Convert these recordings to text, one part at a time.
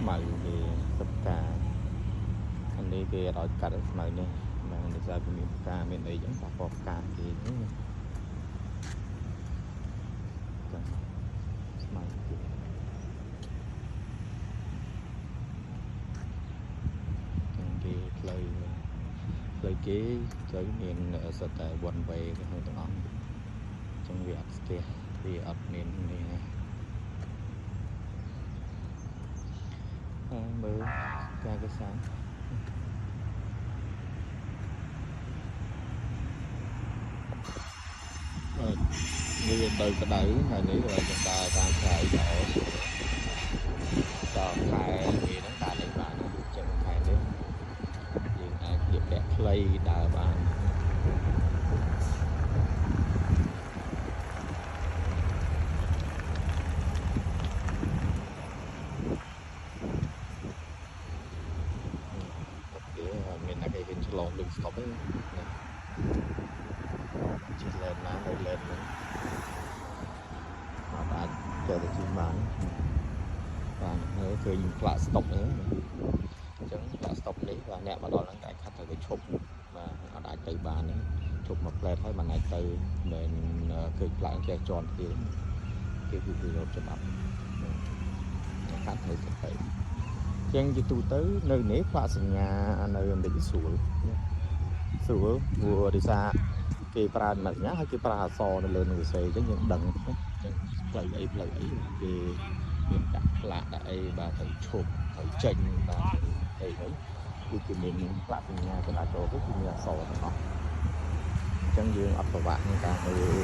ស្មៅគេសផ្កាអានេះគេអត់ឲ្យកាត់ស្មៅនេះបាទដោយសារវាមានផ្កាមានអីចឹងប៉ះពាល់ផ្កាគេហ្នឹងចឹងស្មៅគេគេផ្លូវផ្លូវគេត្រូវមានសុទ្ធតែ one way ក្នុងទាំងអស់ចឹងវាអត់ស្ទះវាអត់មាននេះណាមើលការកសាងបាទនេះវាទៅក្តៅហើយនេះវាចដើរតាមផ្លូវល្អស្រួលដល់ខែនេះហ្នឹងដើរលេងបានអញ្ចឹងខែនេះយើងអាចស្លៀកពាក់ខ្លីដើរបាន គេមានអ្នកគេហ៊ានឆ្លងដូចស្តុបហ្នឹងណាជិះលែនណានៅលែនហ្នឹងអត់អាចចេះតែជិះបានបាទហើយឃើញផ្លាកស្តុបហ្នឹងអញ្ចឹងផ្លាកស្តុបនេះបាទអ្នកមកដល់ហ្នឹងតែខាត់ត្រូវទៅឈប់បាទអត់អាចទៅបានទេឈប់មួយផ្លែតហើយមិនអាចទៅមិនឃើញផ្លាកចេះជន់ទៀតគេគឺរត់ច្បាប់ខាត់ត្រូវទៅចឹងជាទូទៅនៅនេះផ្លាកសញ្ញានៅអាមេរិកស្រួលស្រួលព្រោះដោយសារគេប្រើសញ្ញាហើយគេប្រើអក្សរនៅលើនឹងសរសេរអញ្ចឹងយើងដឹងអញ្ចឹងផ្លូវអីផ្លូវអីគេមានដាក់ផ្លាកដាក់អីបាទត្រូវឈប់ត្រូវចេញបាទអីហ្នឹងគឺគេមានផ្លាកសញ្ញាចរាចរណ៍គឺមានអក្សរទាំងអស់អញ្ចឹងយើងអត់ប្រវាក់ក្នុងការមើល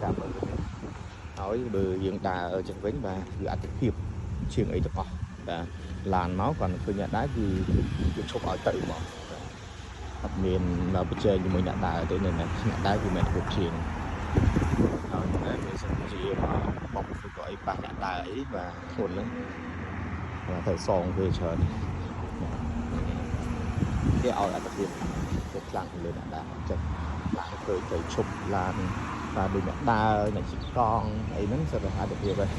ការមើលទេហើយបើយើងដើរចឹងវិញបាទគឺអត្ថភាពជាងអីទាំងអស់បាទឡានមកគាត់ឃើញអ្នកដើរគឺគឺឈប់ឲ្យទៅមកអត់មានប្រជែងជាមួយអ្នកដើរទេនៅអ្នកដើរគឺមិនគ្រប់ជាងហើយតែវាសិនជាមកបុកឬក៏អីប៉ះអ្នកដើរអីបាទធ្ងន់ហ្នឹងបាទត្រូវសងគេច្រើនគេឲ្យអត្ថភាពទៅខ្លាំងលើអ្នកដើរអញ្ចឹងឡានឃើញទៅឈប់ឡានបាទដូចអ្នកដើរអ្នកជិះកង់អីហ្នឹងសិតតែអត្ថភាពហើយ